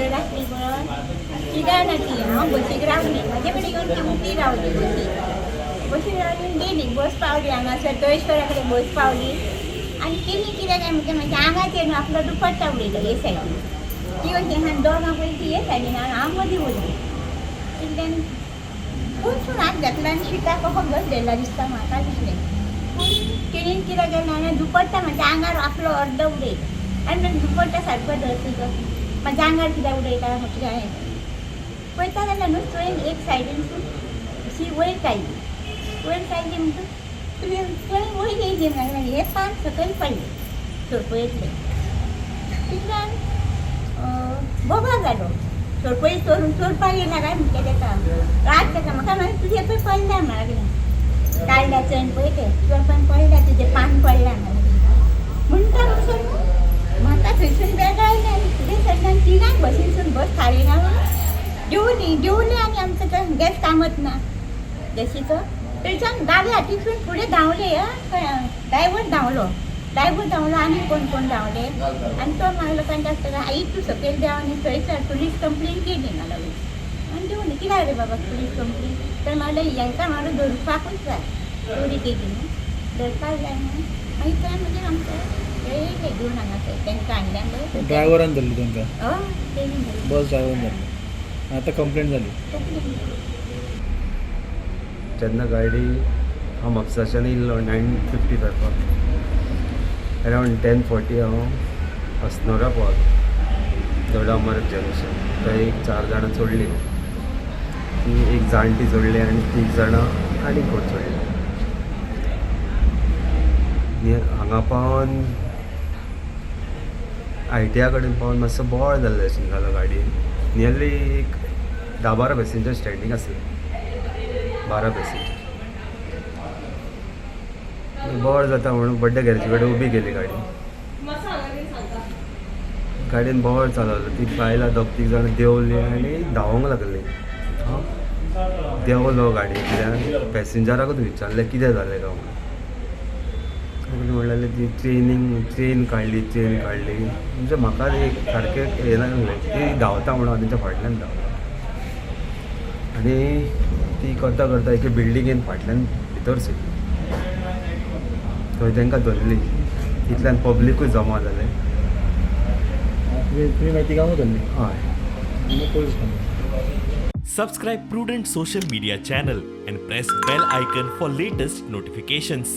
रात्री म्हणून तिगां जाणां ती हांव बसीक रावली. म्हाजे कडेन येवन ती उबी रावली बसीक. बसीक रावली, गेली. बस पावली हांगासर दळेश्वरा कडेन बस पावली आनी तेणी कितें काय म्हणजे म्हाज्या आंगाचेर न्हू आपलो दुपट्टा उडयलो हे सायडीन. ती अशी आहा, दोगां पयलीं ती हे सायडीन आहा, हांव मदीं उरलें. तितल्यान खंयसून हात घातला आनी शिता कसो घट धरला दिसता म्हाका दिसलें. पूण तेणेन कितें केलें हांवें, दुपट्टा म्हाज्या आंगार आपलो अर्द उडयलो आनी मागीर दुपट्टा सारको धर तुजो, म्हाज्या आंगार कित्याक उडयता म्हटलें हांवें. पळयता जाल्यार न्हू चोयन एक सायडीनसून अशी वयर काडली. वयर काडली म्हणटकच तुवें थंय वयर येयली म्हणल्यार हें पान सकयल पडलें सोरपयेंतलें. तितल्यान बोबाळ जालो. सोरपय चोरून चोरपाक येयला काय म्हणटा तेका. राग जाता म्हाका. मागीर तुजें पळय पडल्या म्हणा लागलें, काडल्या चेन पळय तें चोरपान पडल्या, तुजें पान पडल्या म्हणा. म्हणटा म्हणसर न्हू म्हाका थंयसून बेगायलें आनी फुडें सरलें आनी तिगांय बसीनसून बस थारयना म्हणून देंवलीं. देंवलीं आनी आमचो तो गॅस कामत ना गॅसीचो, थंयच्यान दाव्या हातीसून फुडें धांवले. आं, ड्रायव्हर धांवलो, ड्रायव्हर धांवलो आनी कोण कोण धांवले आनी तो मागीर लोकांच्या आसतना, आई तूं सकयल देंव आनी थंयसर पुलीस कंप्लेन केली म्हणा लागली. आनी देंवली. कित्याक रे बाबा पुलीस कंप्लेन? तर म्हणलें हेंकां म्हणून धरपाकूच जाय, चोरी केली न्हू, धरपाक जाय म्हणून. मागीर थंय मागीर आमचे हे येयले घेवन हांगासर तांकां हाडले आनी ड्रायव्हरान धरली तांकां? हय, तेणी धरली. बस ड्रायव्हरान धरली. आतां कंप्लेंट जाली? कंप्लेन. जेन्ना गाडी, हांव म्हापसाच्यान येयल्लो 9:55 , अरावंड 10:40 हांव अस्नोडा पावलो, दोडामार्ग जंक्शन. थंय एक चार जाणां चडलीं. ती एक जाणटी चडली आनी तीग जाणां आनी कोण चडली. आनी हांगा पावन, आयटीआय कडेन पावन मातसो बोवाळ जाल्लो अशें जालो गाडयेन. नियरली एक 10-12 पॅसेंजर स्टँडींग आसले, 12 पॅसेंजर. बोवाळ जाता म्हणून बड्डे गॅरेजी कडेन उबी केली गाडी. गाडयेन बोवाळ चालवलो. ती बायलां दोग तीग जाणां देंवली आनी धांवोंक लागली. हांव देंवलो गाडयेंतल्यान, पॅसेंजराकूच विचारलें कितें जालें काय म्हणून. म्हणलें ती चेनींग चेन काडली, चेन काडली. म्हणजे म्हाका एक सारकें हें नासलें. ती धांवता म्हणून हांव तेंच्या फाटल्यान धांवलो आनी ती करता करता एके बिल्डिंगेन फाटल्यान भितर सरली. थंय तांकां धरली. तितल्यान पब्लिकूय जमा जालें. तुमी तुमी मागीर तिगांकूच धरली? हय. आनी police complain. Subscribe Prudent Social Media channel and press bell icon for latest notifications.